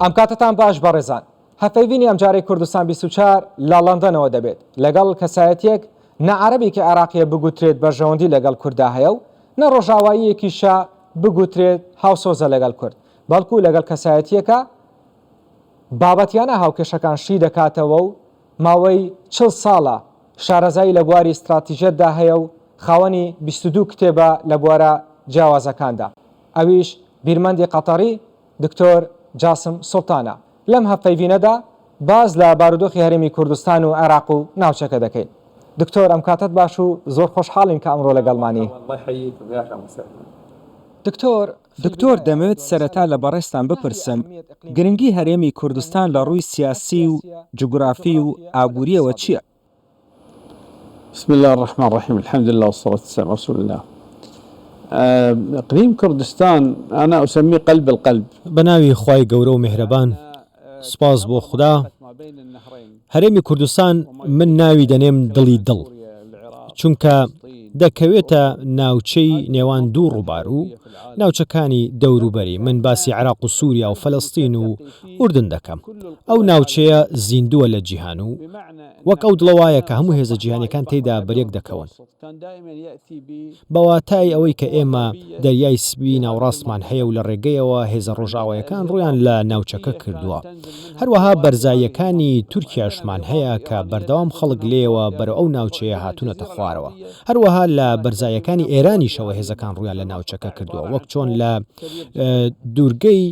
ئەم کاتەتان باش بەڕێزان. هەڤپەیڤینی ئەمجارەی کوردستان 24 لە ڵەندەنەوە دەبێت لەگەڵ کەسایەتیەک نە عەرەبێکی عێراقیە بگوترێت بەرژەوەندی لەگەڵ کوردا هەیە و نە ڕۆژاواییەکیشە بگوترێت هاوسۆزە لەگەڵ کورد بەڵکو لەگەڵ کەسایەتیەکە بابەتیانە هاوکێشەکان شی دەکاتەوە و ماوەی 40 ساڵە شارەزایی لە بواری ستراتیژیەتدا هەیە و خاوەنی 22 کتێبە لە بوارە جیاوازەکاندا ئەویش بیرمەندی قەتەڕی دکتۆر جاسم سوڵتانە. لەم هەڤپەیڤینەدا باس لە بارودۆخی هەرێمی کوردستان و عێراق و ناوچەکە دەکەین. دکتۆر ئەم کاتەت باش و زۆر خۆشحاڵین کە ئەمڕۆ لەگەڵمانی. دکتۆر دکتۆر دەمەوێت سەرەتا لە بەڕێزتان بپرسم گرنگی هەرێمی کوردستان لە ڕووی سیاسی و جوگرافی و ئابوورییەوە چییە؟ بسم اللە الرحمن الرحیم الحمد للە والصلاة والسلام على رسول اللە اقلیم کردستان انا اسميه قلب القلب. بەناوی خوای گەورە و میهرەبان سوپاس بۆ خودا هەرێمی کوردستان من ناوی دەنێم دڵی دڵ چونکە دەکەوێتە ناوچەی نێوان دوو ڕووبار و ناوچەکانی دەوروبەری من باسی عێراق و سووریا و فەلەستین و ئوردن دەکەم ئەو ناوچەیە زیندووە لە جیهان و وەک ئەو دڵە وایە کە هەموو هێزە جیهانیەکان تێیدا بەریەک دەکەون. بە واتای ئەوەی کە ئێمە دەریای سپی ناوەڕاستمان هەیە و لە ڕێگەیەوە هێزە ڕۆژئاوایەکان ڕوویان لە ناوچەکە کردووە. هەروەها بەرزاییەکانی تورکیاشمان هەیە کە بەردەوام خەڵک لێیەوە بەرەو ئەو ناوچەیە هاتوونەتە خوارەوە. هەروەها لە بەرزاییەکانی ئێرانیشەوە هێزەکان ڕوویان لە ناوچەکە کردووە، وەک چۆن لە دوورگەی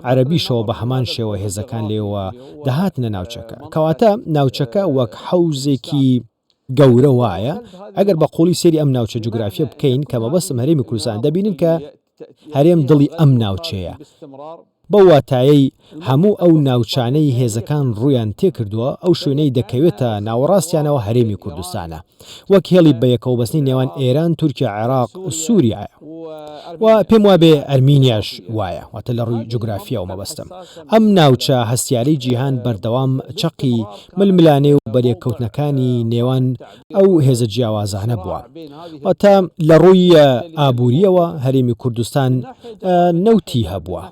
عەرەبیشەوە بە هەمان شێوە هێزەکان لێیەوە دەهاتنە ناوچەکە. کەواتە ناوچەکە وەک حەوزێکی گەورە وایە، ئەگەر بە قووڵی سەیری ئەم ناوچە جوگرافییە بکەین کە مەبەستم هەرێمی کوردستانە، دەبینین کە هەرێم دڵی ئەم ناوچەیە، بەو واتایەی هەموو ئەو ناوچانەی هێزەکان ڕوویان تێکردووە، ئەو شوێنەی دەکەوێتە ناوەڕاستیانەوە هەرێمی کوردستانە. وەک هێڵی بەیەکەوەبەستنی نێوان ئێران، تورکیا، عێراق، سووریایە و پێم وابێ ئەرمینیاش وایە، واتە لە ڕووی جوگرافییەوە مەبەستم. ئەم ناوچە هەستیارەی جیهان بەردەوام چەقی ململانێ و بەریەککەوتنەکانی نێوان ئەو هێزە جیاوازانە بووە. واتە لە ڕووی ئابوورییەوە هەرێمی کوردستان نەوتی هەبووە.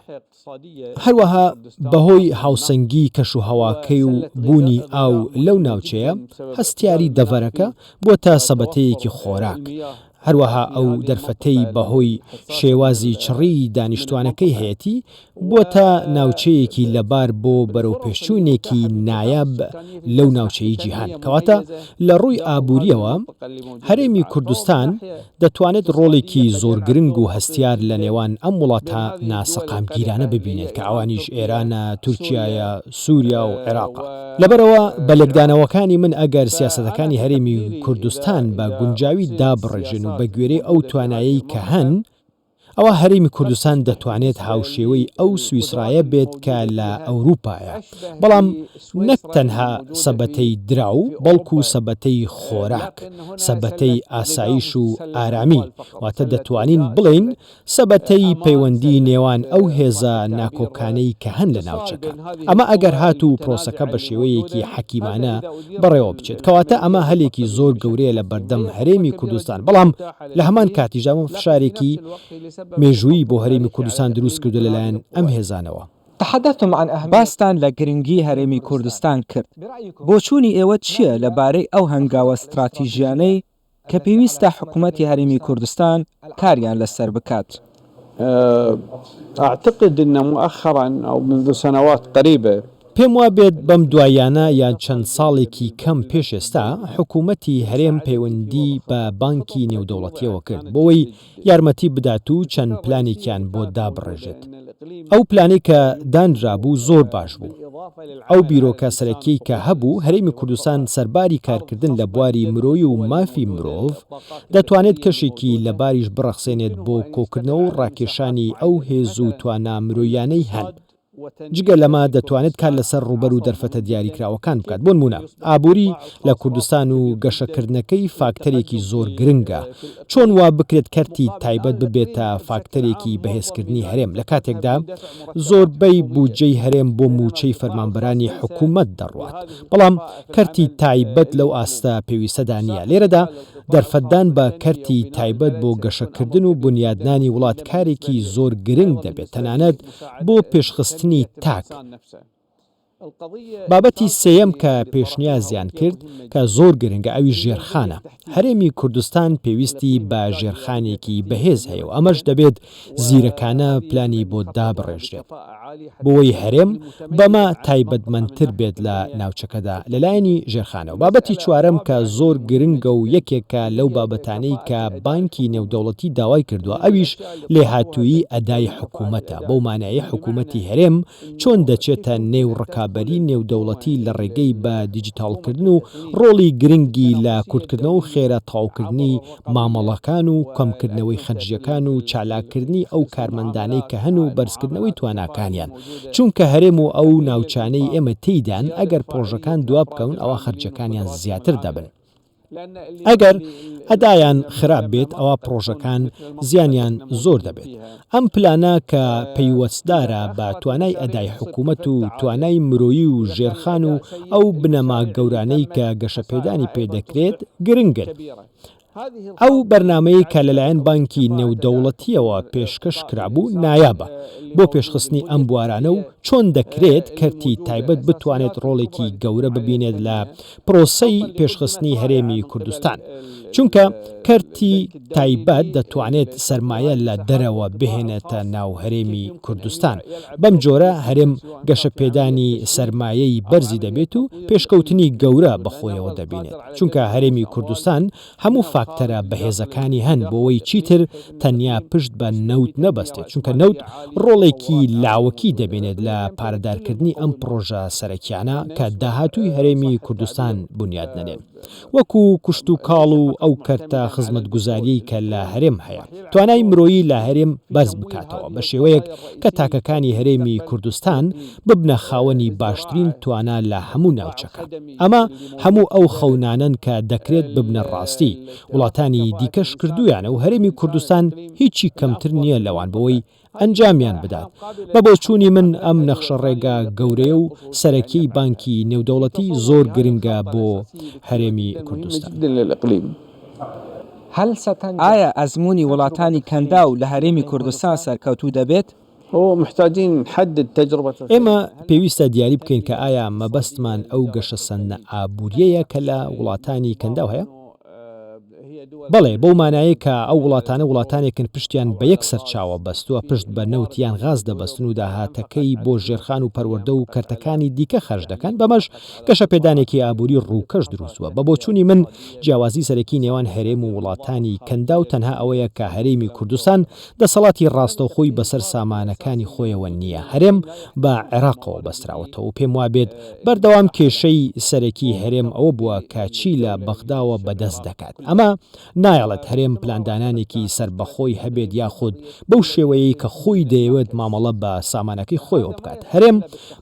هەروەها بەهۆی هاوسەنگی کەشوهەواکەی و بوونی ئاو لەو ناوچەیە، هەستیاری دەڤەرەکە بووەتە سەبەتەیەکی خۆراک، هەروەها ئەو دەرفەتەی بەهۆی شێوازی چڕیی دانیشتوانەکەی هەیەتی، بووەتە ناوچەیەکی لەبار بۆ بەرەوپێشچوونێکی نایاب لەو ناوچەی جیهان. کەواتە لە ڕووی ئابوورییەوە هەرێمی کوردستان دەتوانێت ڕۆڵێکی زۆر گرنگ و هەستیار لە نێوان ئەم وڵاتە ناسەقامگیرانە ببینێت کە ئەوانیش ئێرانە، تورکیایە، سوریا و عێراقە. لەبەرئەوە بە لێکدانەوەکانی من ئەگەر سیاسەتەکانی هەرێمی کوردستان بە گونجاوی دابڕێژێن و بە گوێرەی ئەو توانایەی کە هەن، ئەوا هەرێمی کوردستان دەتوانێت هاوشێوەی ئەو سویسرایە بێت کە لە ئەوروپایە، بەڵام نەک تەنها سەبەتەی دراو، بەڵکو سەبەتەی خۆراک، سەبەتەی ئاسایش و ئارامی، واتە دەتوانین بڵێین سەبەتەی پەیوەندی نێوان ئەو هێزە ناکۆکانەی کە هەن لە ناوچەکە. ئەمە ئەگەر هاتوو پرۆسەکە بە شێوەیەکی حەکیمانە بەڕێوە بچێت. کەواتە ئەمە هەلێکی زۆر گەورەیە لە بەردەم هەرێمی کوردستان، بەڵام لە هەمان کاتیشدا ئەمە فشارێکی مێژوویی بۆ هەرێمی کوردستان دروست کردووە لەلایەن ئەم هێزانەوە. باستان لە گرنگی هەرێمی کوردستان کرد، بۆچوونی ئێوە چییە لەبارەی ئەو هەنگاوە ستراتیژیانەی کە پێویستە حکومەتی هەرێمی کوردستان کاریان لەسەر بکات؟ اعتقد ان مؤخرا او منذ سنوات قریبە. پێم وابێت بەم دواییانە یان چەند ساڵێکی کەم پێش ئێستا حکوومەتی هەرێم پەیوەندی بە بانکی نێودەوڵەتییەوە کرد بۆوەی یارمەتی بدات و چەند پلانێکیان بۆ دابڕێژێت. ئەو پلانەی کە دانرابوو زۆر باش بوو. ئەو بیرۆکە سەرەکیەی کە هەبوو، هەرێمی کوردستان سەرباری کارکردن لە بواری مرۆیی و مافی مرۆڤ، دەتوانێت کەشێکی لەباریش بڕەخسێنێت بۆ کۆکردنەوە و ڕاکێشانی ئەو هێز و توانا مرۆییانەی هەن. جگە لەمە دەتوانێت کار لەسەر ڕووبەر و دەرفەتە دیاریکراوەکان بکات، بۆنموونە ئابووری لە کوردستان و گەشەکردنەکەی فاکتەرێکی زۆر گرنگە، چۆن وا بکرێت کەرتی تایبەت ببێتە فاکتەرێکی بەهێزکردنی هەرێم لە کاتێکدا زۆربەی بودجەی هەرێم بۆ مووچەی فەرمانبەرانی حکومەت دەڕوات، بەڵام کەرتی تایبەت لەو ئاستە پێویستەدا نییە، لێرەدا. دەرفەتدان بە کەرتی تایبەت بۆ گەشەکردن و بونیادنانی وڵات کارێکی زۆر گرنگ دەبێت تەنانەت بۆ پێشخستنی تاک. بابەتی سێیەم کە پێشنیازیان کرد کە زۆر گرنگە ئەویش ژێرخانە. هەرێمی کوردستان پێویستی بە ژێرخانێکی بەهێز هەیە و ئەمەش دەبێت زیرەکانە پلانی بۆ دابڕێژرێت بۆوەی هەرێم بەمە تایبەتمەندتر بێت لە ناوچەکەدا لەلایەنی ژێرخانەوە. بابەتی چوارەم کە زۆر گرنگە و یەکێکە لەو بابەتانەی کە بانکی نێودەوڵەتی داوای کردووە ئەویش لێهاتوویی ئەدای حکوومەتە بەو مانایەی حکوومەتی هەرێم چۆن دەچێتە نێو ڕکابەری نێودەوڵەتی لە ڕێگەی بە دیجیتاڵکردن و ڕۆڵی گرنگی لە کورتکردنەوە و خێرا تەواوکردنی مامەڵەکان و کەمکردنەوەی خەرجییەکان و چالاککردنی ئەو کارمەندانەی کە هەن و بەرزکردنەوەی تواناکانیان چونکە هەرێم و ئەو ناوچانەی ئێمە تێیدان ئەگەر پڕۆژەکان دوابکەون ئەوا خەرجیەکانیان زیاتر دەبن. ئەگەر ئەدایان خراپ بێت ئەوا پڕۆژەکان زیانیان زۆر دەبێت. ئەم پلانە کە پەیوەستدارە بە توانای ئەدای حکومەت و توانای مرۆیی و ژێرخان و ئەو بنەما گەورانەی کە گەشەپێدانی پێدەکرێت گرنگن. ئەو بەرنامەیەی کە لەلایەن بانکی نێودەوڵەتییەوە پێشکەش کرابوو نایابە بۆ پێشخستنی ئەم بوارانە و چۆن دەکرێت کەرتی تایبەت بتوانێت ڕۆڵێکی گەورە ببینێت لە پرۆسەی پێشخستنی هەرێمی کوردستان، چونکە کەرتی تایبەت دەتوانێت سەرمایە لە دەرەوە بهێنێتە ناو هەرێمی کوردستان، بەم جۆرە هەرێم گەشەپێدانی سەرمایەی بەرزی دەبێت و پێشکەوتنی گەورە بەخۆیەوە دەبینێت، چونکە هەرێمی کوردستان هەموو فاکتەرە بەهێزەکانی هەن بۆوەی چیتر تەنیا پشت بە نەوت نەبەستێت، چونکە نەوت ڕۆڵێکی لاوەکی دەبینێت لە پارەدارکردنی ئەم پڕۆژە سەرەکیانە کە داهاتووی هەرێمی کوردستان بونیاد دەنێن وەکو کشتوکاڵ و ئەو کەرتە خزمەتگوزاریەی کە لە هەرێم هەیە توانای مرۆیی لە هەرێم بەرز بکاتەوە بە شێوەیەک کە تاکەکانی هەرێمی کوردستان ببنە خاوەنی باشترین توانا لە هەموو ناوچەکە. ئەمە هەموو ئەو خەونانەن کە دەکرێت ببنە ڕاستی، وڵاتانی دیکەش کردوویانە و هەرێمی کوردستان هیچی کەمتر نییە لەوان بەوەی ئەنجامیان بدات. بە بۆچوونی من ئەم نەخشەڕێگا گەورەیە و سەرەکیەی بانکی نێودەوڵەتی زۆر گرنگە بۆ هەرێمی کوردستان. ئایا ئەزموونی وڵاتانی کەنداو لە هەرێمی کوردستان سەرکەوتوو دەبێت؟ ئێمە پێویستە دیاری بکەین کە ئایا مەبەستمان ئەو گەشەسەندنە ئابوورییەیە کە لە وڵاتانی کەنداو هەیە؟ بەڵێ، بەو مانایەی کە ئەو وڵاتانە وڵاتانێکن پشتیان بە یەک سەرچاوە بەستووە، پشت بە نەوت یان غاز دەبەستن و داهاتەکەی بۆ ژێرخان و پەروەردە و کەرتەکانی دیکە خەرج دەکەن، بەمەش گەشەپێدانێکی ئابووری ڕووکەش دروستبووە. بە بۆچوونی من جیاوازی سەرەکی نێوان هەرێم و وڵاتانی کەنداو تەنها ئەوەیە کە هەرێمی کوردستان دەسەڵاتی ڕاستەوخۆی بەسەر سامانەکانی خۆیەوە نییە، هەرێم بە عێراقەوە بەستراوەتەوە و پێموابێت بەردەوام کێشەی سەرەکی هەرێم ئەوە بووە کە چی لە بەغداوە بەدەست دەکات، ئەمە نایەڵێت هەرێم پلاندانانێکی سەربەخۆی هەبێت یاخود بەو شێوەیەی کە خۆی دەیەوێت مامەڵە بە سامانەکەی خۆیەوە بکات. هەرێم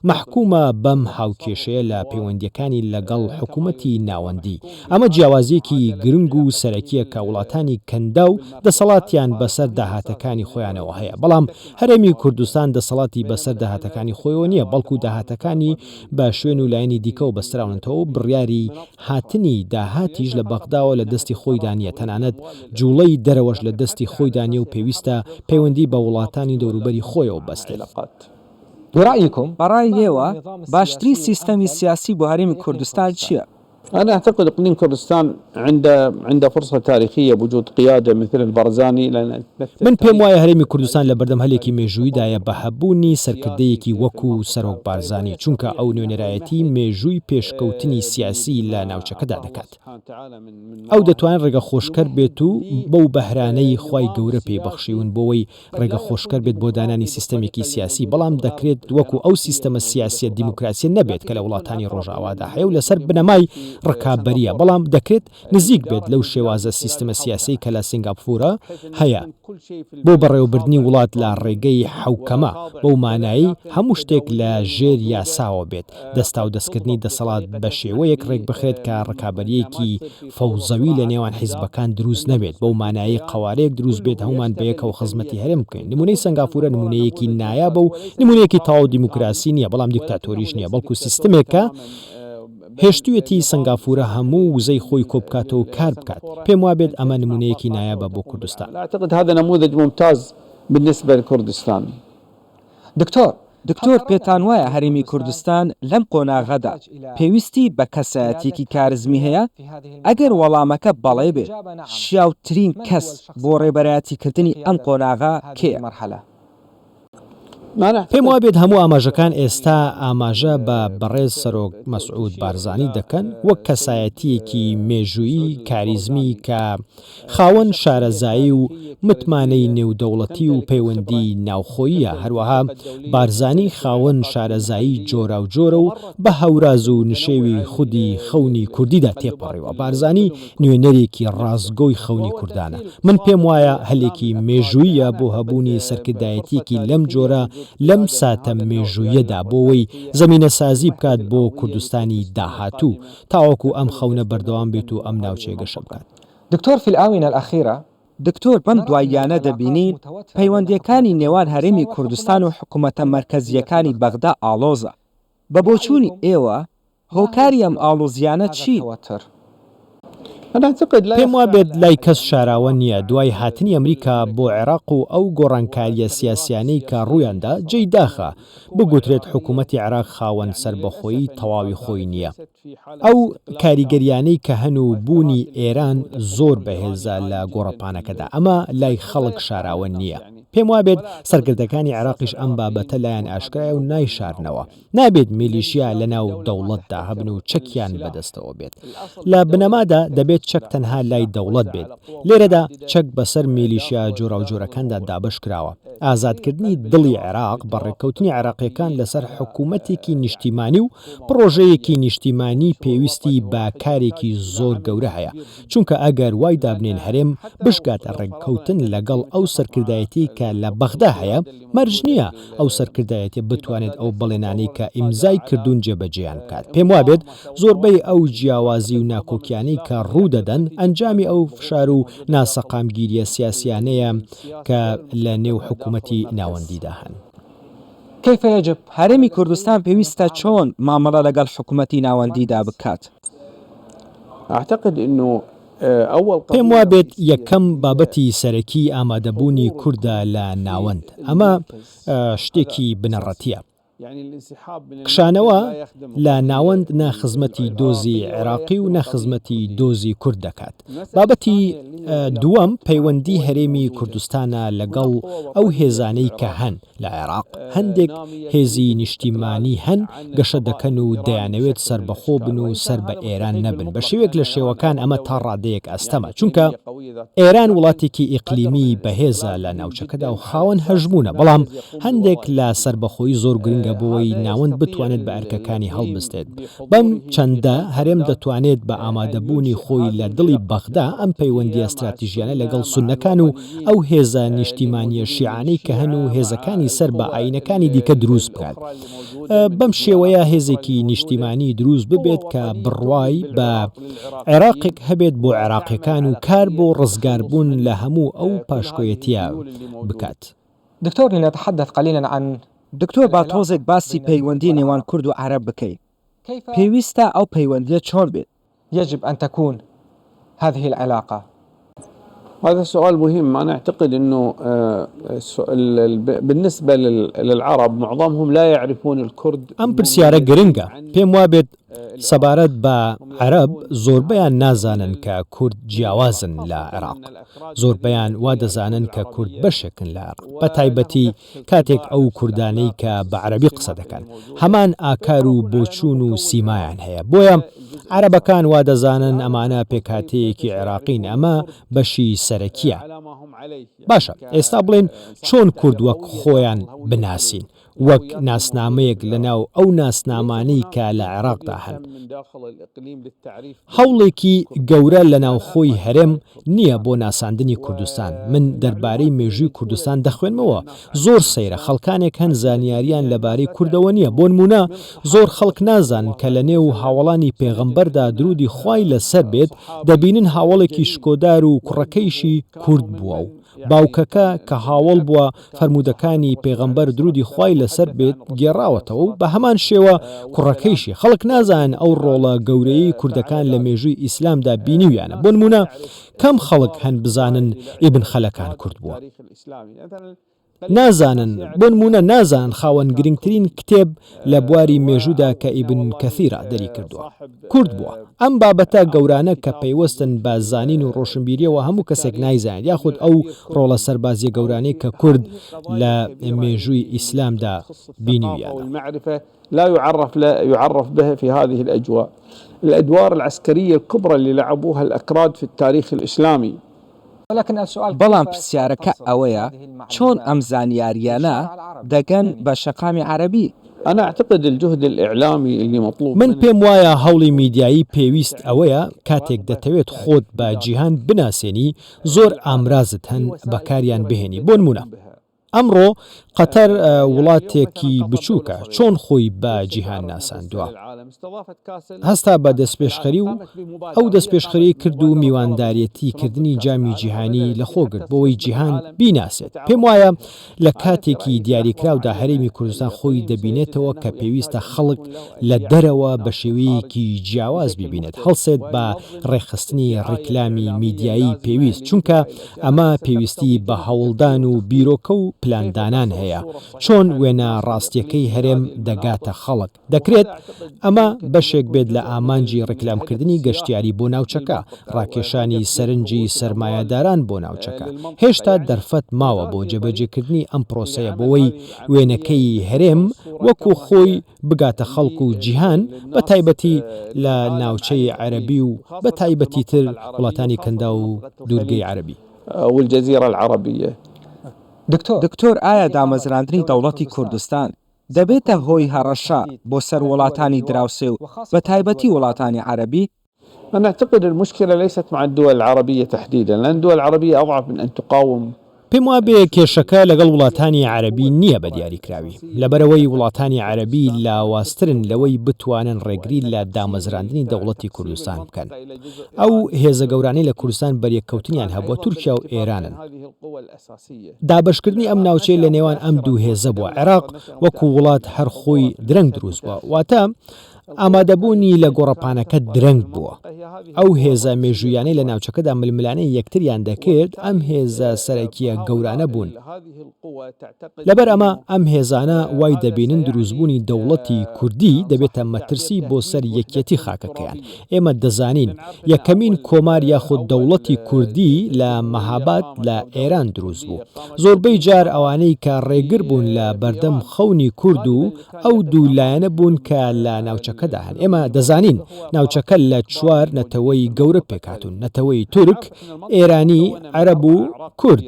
مەحکومە بەم هاوکێشەیە لە پەیوەندییەکانی لەگەڵ حکومەتی ناوەندی. ئەمە جیاوازییەکی گرنگ و سەرەکییە کە وڵاتانی کەنداو دەسەڵاتیان بەسەر داهاتەکانی خۆیانەوە هەیە، بەڵام هەرێمی کوردستان دەسەڵاتی بەسەر داهاتەکانی خۆیەوە نییە، بەڵکو داهاتەکانی بە شوێن و لایەنی دیکەوە بەستراونەتەوە و بڕیاری هاتنی داهاتیش لە بەغداوە لە دەستی خۆیدا نییە، تەنانەت جوڵەی دەرەوەش لە دەستی خۆیدا نییە و پێویستە پەیوەندی بە وڵاتانی دەوروبەری خۆیەوە ببەستێت. بە ڕای ئێوە باشترین سیستەمی سیاسی بۆ هەرێمی کوردستان چییە؟ انا اعتقد اقليم كردستان عنده عنده فرصة تاريخية بوجود قيادة مثل البرزاني لان تمثل من پێم وایە هەرێمی کوردستان لەبەردەم هەلێکی مێژوویدایە بە هەبوونی سەرکردەیەکی وەکو سەرۆک بارزانی، چونکە ئەو نوێنەرایەتی مێژووی پێشکەوتنی سیاسی لە ناوچەکەدا دەکات. ئەو دەتوانێت ڕێگەخۆشکەر بێت و بەو بەهرانەی خوای گەورە پێی بەخشیون بۆوەی ڕێگە خۆشکەر بێت بۆ دانانی سیستەمێکی سیاسی، بەڵام دەکرێت وەکو ئەو سیستەمە سیاسیە دیموکراسیە نەبێت کە لە وڵاتانی ڕۆژئاوادا هەیە و لەسەر بنەمای ڕکابەریە، بەڵام دەکرێت نزیک بێت لەو شێوازە سیستمە سیاسیەی کە لە سینگاپفورە هەیە بۆ بەڕێوەبردنی وڵات لە ڕێگەی حەوکەمە، بەو مانایەی هەموو شتێک لە ژێر یاساوە بێت. دەستاودەستکردنی دەسەڵات بەشێوەیەک ڕێکبخرێت کە ڕکابەرییەکی فەوزەوی لە نێوان حیزبەکان دروست نەبێت، بەو مانایەی قەوارەیەک دروست بێت هەموومان بەیەکەوە خزمەتی هەرێم بکەین. نمونەی سەنگافورە نمونەیەکی نایابە و نمونەیەکی تەواو دیموکراسی نییە، بەڵام دیکتاتۆریش نییە، بەڵکو سیستمێکە. هێشتوویەتی سەنگافورە هەموو وزەی خۆی کۆبکاتەوە و کار بکات. پێم وابێت ئەمە نموونەیەکی نایابە بۆ کوردستان. دکتۆر. دکتۆر پێتان وایە هەرێمی کوردستان لەم قۆناغەدا پێویستی بە کەسایەتیەکی کارزمی هەیە؟ ئەگەر وەڵامەکە بەڵێ بێت، شیاوترین کەس بۆ ڕێبەرایەتیکردنی ئەم قۆناغە کێیە؟ پێم وابێت هەموو ئاماژەکان ئێستا ئاماژە بە بەڕێز سەرۆک مەسعود بارزانی دەکەن وەک کەسایەتییەکی مێژوویی کاریزمی کە خاوەن شارەزایی و متمانەی نێودەوڵەتی و پەیوەندی ناوخۆییە، هەروەها بارزانی خاوەن شارەزایی جۆراوجۆرە و بە هەوراز و نشێوی خودی خەونی کوردیدا تێپەڕیوە، بارزانی نوێنەرێکی ڕاستگۆی خەونی کوردانە. من پێم وایە هەلێکی مێژووییە بۆ هەبوونی سەرکردایەتییەکی لەم جۆرە لەم ساتە مێژووییەدا بۆوەی زەمینەسازی بکات بۆ کوردستانی داهاتوو تاوەکو ئەم خەونە بەردەوام بێت و ئەم ناوچەیە گەشە بکات. دکتۆر فی الآونە الاخیرە. دکتۆر بەم دواییانە دەبینین پەیوەندییەکانی نێوان هەرێمی کوردستان و حکومەتە مەرکەزییەکانی بەغدا ئاڵۆزە، بە بۆچوونی ئێوە هۆکاری ئەم ئاڵۆزییانە چین؟ پێم وابێت لای کەس شاراوە نییە دوای هاتنی ئەمریکا بۆ عێراق و ئەو گۆڕانکارییە سیاسییانەی کە ڕوویاندا، جێی داخە بگوترێت حکوومەتی عێراق خاوەن سەربەخۆیی تەواوی خۆی نییە. ئەو کاریگەرییانەی کە هەن و بوونی ئێران زۆر بەهێزە لە گۆڕەپانەکەدا، ئەمە لای خەڵک شاراوە نییە. پێم وابێت سەرکردەکانی عێراقیش ئەم بابەتە لایان ئاشکرایە و نایشارنەوە. نابێت میلیشیا لەناو دەوڵەتدا هەبن و چەکیان بەدەستەوە بێت. لە بنەمادا دەبێت چەک تەنها لای دەوڵەت بێت. لێرەدا چەک بەسەر میلیشیا جۆراوجۆرەکاندا دابەش کراوە. ئازادکردنی دڵی عێراق بە ڕێککەوتنی عێراقییەکان لەسەر حکوومەتێکی نیشتیمانی و پڕۆژەیەکی نیشتیمانی پێویستی بە کارێکی زۆر گەورە هەیە. چونکە ئەگەر وای دابنێن هەرێم بشگاتە ڕێککەوتن لەگەڵ ئەو سەرکردایەتیەی کە لە بەغدا هەیە، مەرج نییە ئەو سەرکردایەتیە بتوانێت ئەو بەڵێنانەی کە ئیمزای کردوون جێبەجێیان بکات. پێم وابێت زۆربەی ئەو جیاوازی و ناکۆکیانەی کە ڕوودەدەن ئەنجامی ئەو فشار و ناسەقامگیرییە سیاسیانەیە کە لە نێو حکوومەتی ناوەندیدا هەن. کیف یجب. هەرێمی کوردستان پێویستە چۆن مامەڵە لەگەڵ حکومەتی ناوەندیدا بکات؟ اعتقد انه اول پێم قضية وابێت رئيسية یەکەم بابەتی سەرەکی ئامادەبوونی کوردە لە ناوەند. ئەمە شتێکی بنەڕەتییە. کشانەوە لە ناوەند نە خزمەتی دۆزی عێراقی و نە خزمەتی دۆزی کورد دەکات. بابەتی دووەم پەیوەندی هەرێمی کوردستانە لەگەڵ ئەو هێزانەی کە هەن لە عێراق. هەندێک هێزی نیشتیمانی هەن گەشە دەکەن و دەیانەوێت سەربەخۆ بن و سەر بە ئێران نەبن. بە شێوەیەک لە شێوەکان ئەمە تا ڕادەیەک ئەستەمە، چونکە ئێران وڵاتێکی ئیقلیمی بەهێزە لە ناوچەکەدا و خاوەن هەژموونە، بەڵام هەندێک لە سەربەخۆیی زۆر گرنگە بۆوەی ناوەند بتوانێت بە ئەرکەکانی هەڵبستێت. بەم چەندە هەرێم دەتوانێت بە ئامادەبوونی خۆی لە دڵی بەغدا ئەم پەیوەندییە ستراتیژیانە لەگەڵ سوننەکان و ئەو هێزە نیشتیمانییە شیعانەی کە هەن و هێزەکانی سەر بە ئایینەکانی دیکە دروست بکات. بەم شێوەیە هێزێکی نیشتیمانی دروست ببێت کە بڕوای بە عێراقێک هەبێت بۆ عێراقیەکان و کار بۆ ڕزگاربوون لە هەموو ئەو پاشکۆیەتیە بکات. دکتۆر لنتحدث قلیلا عن. دکتۆر با تۆزێک باسی پەیوەندی نێوان کورد و عەرەب بکەین، پێویستە ئەو پەیوەندیە چۆن بێت؟ یجب ان تکون هذه العلاقە. هذا سؤال مهم انا اعتقد انه بالنسبة للعرب معظمهم لا يعرفون الكرد ئەم پرسیارە گرنگە، پێم وابێت سەبارەت بە عەرەب زۆربەیان نازانن کە کورد جیاوازن لە عێراق، زۆربەیان وا دەزانن کە کورد بەشێکن لە عێراق، بە تایبەتی کاتێک ئەو کوردانەی کە بە عەرەبی قسە دەکەن هەمان ئاکار و بۆچوون و سیمایان هەیە، بۆیە عەرەبەکان وا دەزانن ئەمانە پێکهاتەیەکی عێراقین، ئەمە بەشی سەرەکییە. باشە ئێستا بڵێن چۆن کورد وەک خۆیان بناسین؟ وەک ناسنامەیەک لەناو ئەو ناسنامانەی کە لە عێراقدا هەن. هەوڵێکی گەورە لە ناوخۆی هەرێم نییە بۆ ناساندنی کوردستان، من دەربارەی مێژووی کوردستان دەخوێنمەوە، زۆر سەیرە خەڵکانێک هەن زانیاریان لەبارەی کوردەوە نییە، بۆنموونە زۆر خەڵک نازانن کە لەنێو هاوەڵانی پێغەمبەردا دروودی خوای لەسەر بێت دەبینن هاوەڵێکی شکۆدار و کوڕەکەیشی کورد بووە و. باوکەکە کە هاوەڵ بووە فەرموودەکانی پێغەمبەر درودی خوای لەسەر بێت گێڕاوەتەوە و بە هەمان شێوە کوڕەکەیشی، خەڵک نازانن ئەو ڕۆڵە گەورەیەی کوردەکان لە مێژووی ئیسلامدا بینیویانە، بۆ نموونە کەم خەڵک هەن بزانن ئیبن خەلەکان کورد بووە. نازانن، بۆ نموونە نازانن خاوەن گرنگترین کتێب لە بواری مێژوودا کە ئیبن کەثیرە دەریکردووە، کورد بووە. ئەم بابەتە گەورانە کە پەیوەستن بە زانین و ڕۆشنبیرییەوە هەموو کەسێک نایزانێت، یاخود ئەو ڕۆڵە سەربازییە گەورانەی کە کورد لە مێژووی ئیسلامدا بینیویانە. لا يعرف لا يعرف به في هذه الأجواء الأدوار العسكرية الكبرى اللي لعبوها الأكراد في التاريخ الإسلامي. بەڵام پرسیارەکە ئەوەیە چۆن ئەم زانیارییانە دەگەن بە شەقامی عەرەبی؟ انا اعتقد الجهد الاعلامي اللي مطلوب من پێم وایە هەوڵی میدیایی پێویست ئەوەیە کاتێک دەتەوێت خۆت بە جیهان بناسێنی زۆر ئامرازت هەن بەکاریان بهێنی بۆنمونە ئەمڕۆ قەتەر وڵاتێکی بچووکە، چۆن خۆی بە جیهان ناساندووە؟ هەستا بە دەستپێشخەری و ئەو دەستپێشخەریی کرد و میوانداریەتی کردنی جامی جیهانی لەخۆگرت بۆوەی جیهان بیناسێت. پێموایە لە کاتێکی دیاریکراودا هەرێمی کوردستان خۆی دەبینێتەوە کە پێویستە خەڵک لە دەرەوە بە شێوەیەکی جیاواز بیبینێت، هەڵسێت بە ڕێکخستنی ڕیکلامی میدیایی پێویست، چونکە ئەمە پێویستی بە هەوڵدان و بیرۆکە و پلاندانان هەیە، چۆن وێنە ڕاستییەکەی هەرێم دەگاتە خەڵک، دەکرێت ئەمە بەشێک بێت لە ئامانجی ڕیکلامکردنی گەشتیاری بۆ ناوچەکە، ڕاکێشانی سەرنجی سەرمایەداران بۆ ناوچەکە. هێشتا دەرفەت ماوە بۆ جێبەجێکردنی ئەم پرۆسەیە بۆوەی وێنەکەی هەرێم وەکو خۆی بگاتە خەڵک و جیهان بە تایبەتی لە ناوچەی عەرەبی و بە تایبەتیتر وڵاتانی کەنداو و دوورگەی عەرەبی. والجزیرە العربیە. دکتۆر ئایا دامەزراندنی دەوڵەتی کوردستان دەبێتە هۆی هەڕەشە بۆ سەر وڵاتانی دراوسێ و بە تایبەتی وڵاتانی عەرەبی؟ انا اعتقد المشكلة ليست مع الدول العربية تحديدا لان الدول العربية اضعف من ان تقاوم. پێم وابێ کێشەکە لەگەڵ وڵاتانی عەرەبی نییە بە دیاریکراوی، لەبەرئەوەی وڵاتانی عەرەبی لاوازترن لەوەی بتوانن ڕێگری لە دامەزراندنی دەوڵەتی کوردستان بکەن. ئەو هێزە گەورانەی لە کوردستان بەریەککەوتنیان هەبووە تورکیا و ئێرانن. دابەشکردنی ئەم ناوچەیە لە نێوان ئەم دوو هێزە بووە. عێراق وەکو وڵات هەر خۆی درەنگ دروست بووە. واتە ئامادەبوونی لە گۆڕەپانەکە درەنگ بووە. ئەو هێزە مێژوویانەی لە ناوچەکەدا ململانێی یەکتریان دەکرد، ئەم هێزە سەرەکییە گەورانە بوون. لەبەر ئەمە ئەم هێزانە وای دەبینن دروستبوونی دەوڵەتی کوردی دەبێتە مەترسی بۆ سەر یەکیەتی خاکەکەیان. ئێمە دەزانین یەکەمین کۆمار یاخود دەوڵەتی کوردی لە مەهاباد لە ئێران دروست بوو. زۆربەی جار ئەوانەی کە ڕێگر بوون لە بەردەم خەونی کورد و ئەو دوو لایەنە بوون کە لە ناوچەکەدا هەن. ئێمە دەزانین ناوچەکە لە چوار نەتەوەی گەورە پێکهاتوون، نەتەوەی تورک، ئێرانی، عەرەب و کورد.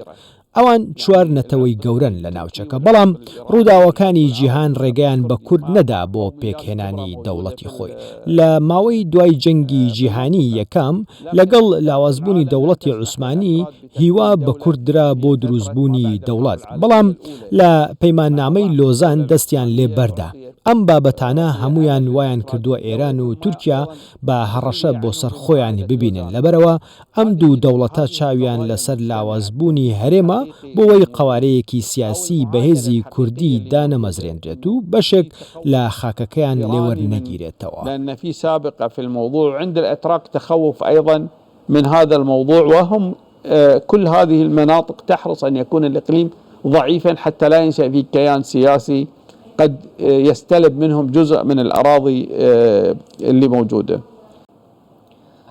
ئەوان چوار نەتەوەی گەورەن لە ناوچەکە، بەڵام ڕووداوەکانی جیهان ڕێگەیان بە کورد نەدا بۆ پێکهێنانی دەوڵەتی خۆی. لە ماوەی دوای جەنگی جیهانیی یەکەم، لەگەڵ لاوازبوونی دەوڵەتی عوسمانی، هیوا بە کورد درا بۆ دروستبوونی دەوڵەت، بەڵام لە پەیماننامەی لۆزان دەستیان لێ بەردا. ئەم بابەتانە هەموویان وایان کردووە ئێران و تورکیا بە هەڕەشە بۆ سەر خۆیانی ببینن، لەبەرئەوە ئەم دوو دەوڵەتە چاویان لەسەر لاوازبوونی هەرێمە بۆوەی قەوارەیەکی سیاسیی بەهێزی کوردی دانەمەزرێنرێت و بەشێک لە خاکەکەیان لێ وەرنەگیرێتەوە. من هذا الموضوع وهم كل هذه المناطق تحرص أن يكون الإقليم ضعيفا حتى لا ينشأ فيه كيان سياسي قد يستلب منهم جزء من الأراضي اللي موجودة.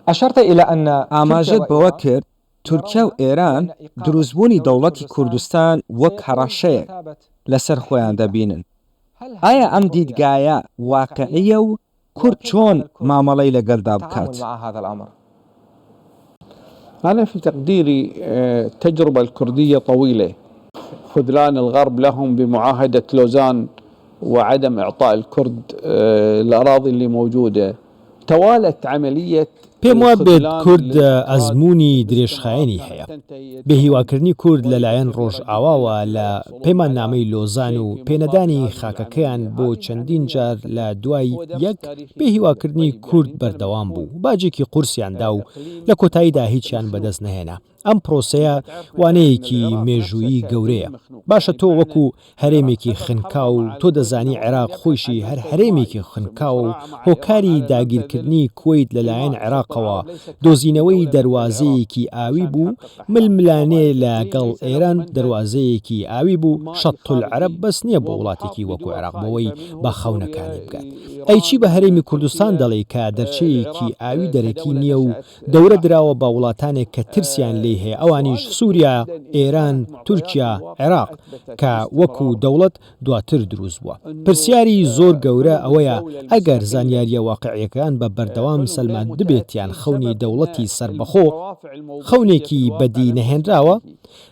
أشرت إلى أن ئاماژەت بەوە کرد تورکیا و ئێران دروستبوونی دەوڵەتی کوردستان وەک هەڕەشەیەک لەسەر خۆیان دەبینن، ئایا ئەم دیدگایە واقعییە و کورد چۆن مامەڵەی لەگەلدا بکات؟ أنا في تقديري التجربة الكردية طويلة خذلان الغرب لهم بمعاهدة لوزان وعدم إعطاء الكرد الأراضي اللي موجودة توالت عملية. پێم وابێت کورد ئەزموونی درێژخایەنی هەیە. بێهیواکردنی کورد لەلایەن ڕۆژئاواوە لە پەیماننامەی لۆزان و پێنەدانی خاکەکەیان بۆ چەندین جار لە دوای یەک، بێهیواکردنی کورد بەردەوام بوو، باجێکی قورسیان دا و لە کۆتاییدا هیچیان بەدەست نەهێنا. ئەم پرۆسەیە وانەیەکی مێژوویی گەورەیە. باشە تۆ وەکو هەرێمێکی خنکاو تۆ دەزانی عێراق خۆیشی هەر هەرێمێکی خنکاوە و هۆکاری داگیرکردنی کوەیت لەلایەن عێراقەوە دۆزینەوەی دەروازەیەکی ئاوی بوو، ململانێ لە گەڵ ئێران دەروازەیەکی ئاوی بوو، شەتولعەرەب بەس نیە بۆ وڵاتێکی وەکو عێراق بۆوەی بە خەونەکانی بگات. ئەی چی بە هەرێمی کوردستان دەڵێی کە دەرچەیەکی ئاوی دەرەکی نیە و دەورە دراوە بە وڵاتانێک کە ترسیان لێی هەیە ئەوانیش سوریا، ئێران، تورکیا، عێراق کە وەکو دەوڵەت دواتر دروست بووە. پرسیاری زۆر گەورە ئەوەیە ئەگەر زانیاریە واقعیەکان بە بەردەوام سەلماندبێتیان خەونی دەوڵەتی سەربەخۆ خەونێکی بەدی نەهێنراوە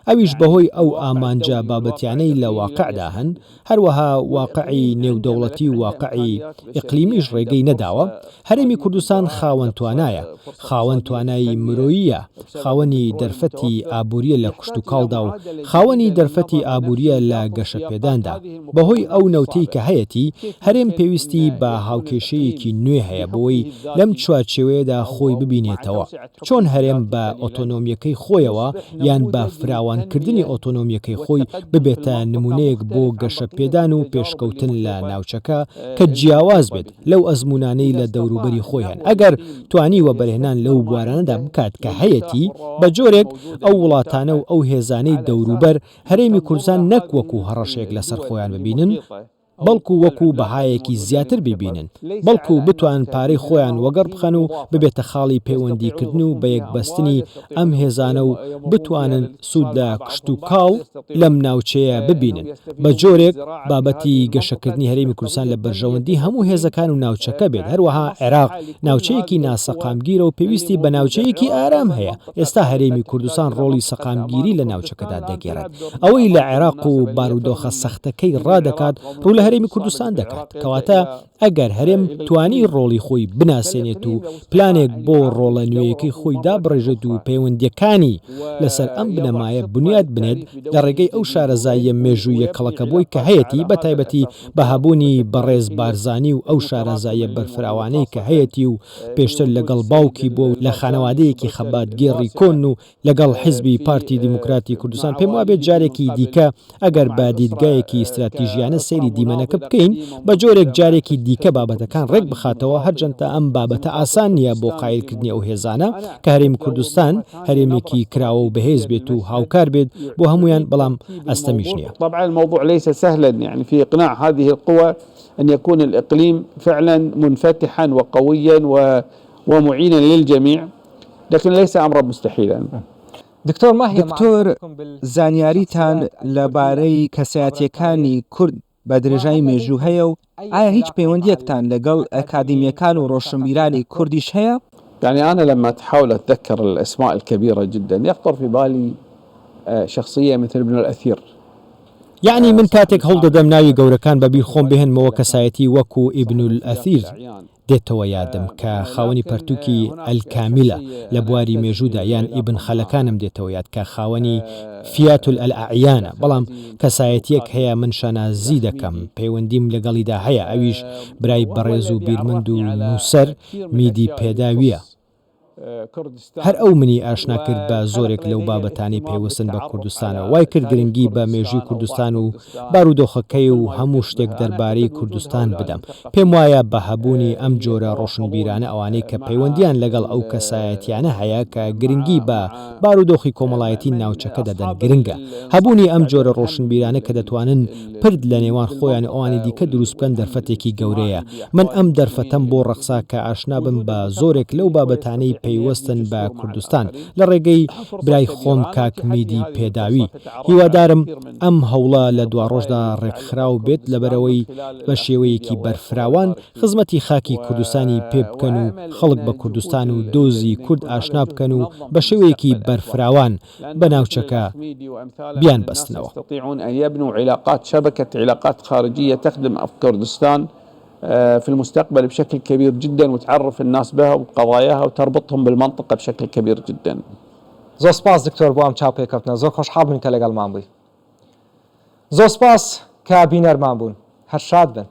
ئەویش بەهۆی ئەو ئامانجە بابەتیانەی لە واقعدا هەن هەروەها واقعی نێودەوڵەتی و واقعی ئیقلیمیش ڕێگەی نەداوە، هەرێمی کوردستان خاوەن توانایە، خاوەن توانای مرۆییە، خاوەنی دەرفەتی ئابوورییە لە کشتوکاڵدا و خاوەنی دەرفەتی ئابوورییە لە گەشەپێداندا، بەهۆی ئەو نەوتەی کە هەیەتی، هەرێم پێویستی بە هاوکێشەیەکی نوێ هەیە بۆوەی لەم چوارچێوەیەدا خۆی ببینێتەوە. چۆن هەرێم بە ئۆتۆنۆمییەکەی خۆیەوە یان بە فراوانکردنی ئۆتۆنۆمییەکەی خۆی ببێتە نموونەیەک بۆ گەشەپێدان و پێشکەوتن لە ناوچەکە کە جیاواز بێت لەو ئەزموونانەی لە دەوروبەری خۆی هەن ئەگەر توانی وەبەرهێنان لەو بوارانەدا بکات کە هەیەتی بە جۆرێک ئەو وڵاتانە و ئەو هێزانەی دەوروبەر هەرێمی کوردستان نەک وەکو هەڕەشەیەک لەسەر خۆیان ببینن بەڵکو وەکو بەهایەکی زیاتر بیبینن، بەڵکو بتوانن پارەی خۆیان وەگەڕ بخەن و ببێتە خاڵی پەیوەندیکردن و بەیەکبەستنی ئەم هێزانە و بتوانن سوود لە کشتوکاڵ لەم ناوچەیە ببینن، بە جۆرێک بابەتی گەشەکردنی هەرێمی کوردستان لە بەرژەوەندی هەموو هێزەکان و ناوچەکە بێت، هەروەها عێراق ناوچەیەکی ناسەقامگیرە و پێویستی بە ناوچەیەکی ئارام هەیە، ئێستا هەرێمی کوردستان ڕۆڵی سەقامگیری لە ناوچەکەدا دەگێڕێت، ئەوەی لە عێراق و بارودۆخە سەختەکەی ڕادەکات ڕوو لە هەرێمی کوردستان دەکات، کەواتە ئەگەر هەرێم توانی ڕۆڵی خۆی بناسێنێت و پلانێک بۆ ڕۆڵە نوێیەکەی خۆی دابڕێژێت و پەیوەندییەکانی لەسەر ئەم بنەمایە بنیات بنێت لە ڕێگەی ئەو شارەزاییە مێژووییە کەڵەکەبووەی کە هەیەتی بەتایبەتی بە هەبوونی بەڕێز بارزانی و ئەو شارەزاییە بەرفراوانەی کە هەیەتی و پێشتر لەگەڵ باوکی بووە و لە خانەوادەیەکی خەباتگێڕی کۆن و لەگەڵ حیزبی پارتی دیموکراتی کوردستان پێم وابێت جارێکی دیکە ئەگەر بە دیدگایەکی ستراتیژیانە سەیری دیمەنەکە بکەین بە جۆرێک جارێکی دیکە بابەتەکان ڕێک بخاتەوە هەرجەندە ئەم بابەتە ئاسان نییە بۆ قایلکردنی ئەو هێزانە کە هەرێمی کوردستان هەرێمێکی کراوە و بەهێز بێت و هاوکار بێت بۆ هەموویان بەڵام ئەستەمیش نییە. طبعا الموضوع ليس سهلا يعني في اقناع هذه القوى ان يكون الاقليم فعلا منفتحا وقويا ومعينا للجميع لكن ليس امرا مستحيلا. دکتۆر زانیاریتان لە بارەی کەسایەتیەکانی کورد بە درێژای مێژوو هەیە و ئایا هیچ پەیوەندیەکتان لەگەڵ ئەکادیمیەکان و ڕۆشنبیرانی کوردیش هەیە؟ یعنی انا لما اتحاول اتذكر الاسماء الكبيرة جدا يخطر في بالي شخصية مثل ابن الاثير. یەعنی من کاتێک هەوڵدەدەم ناوی گەورەکان بە بیر خۆم بهێنمەوە کەسایەتی وەکو ئیبنولئەثیر دێتەوە یادم کە خاوەنی پەرتوکی الکامیلە لە بواری مێژوودا یان ئیبن خەلەکانم دێتەوە یاد کە خاوەنی فیات الاعیانە بەڵام کەسایەتیەک هەیە من شانازی دەکەم پەیوەندیم لەگەڵیدا هەیە ئەویش برای بەڕێز و بیرمەند و نووسەر میدی پێداویە. هەر ئەو منی ئاشنا کرد بە زۆرێک لەو بابەتانەی پەیوەستن بە کوردستانەوە، وای کرد گرنگی بە مێژووی کوردستان و بارودۆخەکەی و هەموو شتێک دەربارەی کوردستان بدەم. پێم وایە بە هەبوونی ئەم جۆرە ڕۆشنبیرانە ئەوانەی کە پەیوەندییان لەگەڵ ئەو کەسایەتییانە هەیە کە گرنگی بە بارودۆخی کۆمەڵایەتی ناوچەکە دەدەن گرنگە. هەبوونی ئەم جۆرە ڕۆشنبیرانە کە دەتوانن پرد لە نێوان خۆیان و ئەوانی دیکە دروست بکەن دەرفەتێکی گەورەیە. من ئەم دەرفەتەم بۆ ڕەخسا کە ئاشنا بم بە زۆرێک لەو بابەتانەی پەیوەستن بە کوردستان لە ڕێگەی برای خۆم کاک میدی پێداوی. هیوادارم ئەم هەوڵە لە دواڕۆژدا ڕێکخراو بێت لەبەرئەوەی بە شێوەیەکی بەرفراوان خزمەتی خاکی کوردستانی پێ بکەن و خەڵک بە کوردستان و دۆزی کورد ئاشنا بکەن و بە شێوەیەکی بەرفراوان بە ناوچەکە بیانبەستنەوە. يستطيعون أن يبنوا علاقات شبكة علاقات خارجية تخدم كردستان. في المستقبل بشكل كبير جدا وتعرف الناس بها وبقضاياها وتربطهم بالمنطقة بشكل كبير جدا. زۆر سپاس دکتۆر بۆ ئەم چاوپێکەوتنە زۆر خۆشحاڵ بووین کە لەگەڵمان بووی. زۆر سپاس کە بینەرمان بوون. هەر شاد بن.